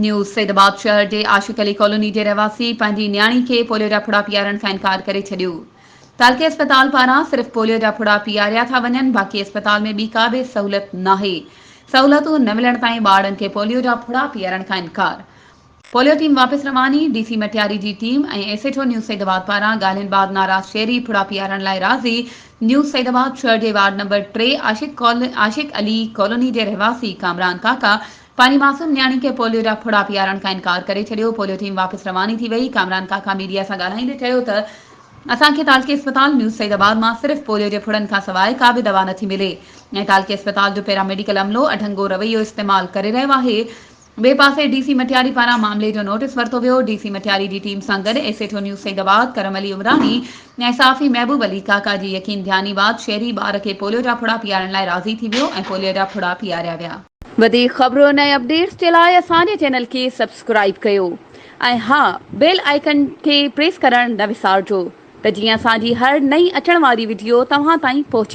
News Syed آباد شهر جي عاشق علي ڪالوني جي رهواسي پنهنجي نياڻي کي پوليو جا ڦڙا پيارڻ کان انڪار ڪري ڇڏيو. تعلقي اسپتال پاران صرف پوليو جا ڦڙا پياريا ٿا وڃن باقي اسپتال ۾ ٻي ڪا به سهولت ناهي. سهولتون نه ملڻ تائين ٻارڙن کي پوليو جا ڦڙا پيارڻ کان انڪار. پوليو ٽيم واپس رواني، ڊي سي مٽياري جي team ۽ S H O new Saeedabad پاران ڳالهين بعد ناراض شهري ڦڙا پيارڻ لاء راضي، نيو سيد آباد شهر جي وارڊ نمبر ٽي عاشق عاشق علي ڪالوني جي رهواسي ڪامران ڪاڪا پنهنجي معصوم نياڻي کي پوليو جا ڦڙا پيارڻ کان انڪار ڪري ڇڏيو، پوليو ٽيم واپس رواني ٿي وئي، ڪامران ڪاڪا ميڊيا سان ڳالهائيندي چيو ته اسان کي تعلقي اسپتال نيو سيد آباد مان صرف پوليو جي ڦڙن کان سواء ڪا به دوا نٿي ملي ۽ تعلقي اسپتال جو پيرا ميڊيڪل عملو اڍنگو رويو استعمال ڪري رهيو آهي. ٻئي پاسي ڊي سي مٽياري پاران معاملي جو نوٽيس ورتو ويو، ڊي سي مٽياري جي ٽيم سان گڏ S H O new Saeedabad Karam Ali Umrani ۽ صحافي محبوب علي ڪاڪا جي يقين ڌياني بعد شهري ٻار کي پوليو جا ڦڙا پيارڻ لاء راضي ٿي ويو ۽ پوليو جا ڦڙا پياريا ويا. وڌيڪ خبرن ۽ اپڊيٽس جي لاء اسان جي چينل کي سبسڪرائيب ڪيو ۽ ها بيل آئيڪن کي پريس ڪرڻ نه وسارجو ته جيئن اسان جي هر نئين اچڻ واري وڊيو توهان تائين پهچي.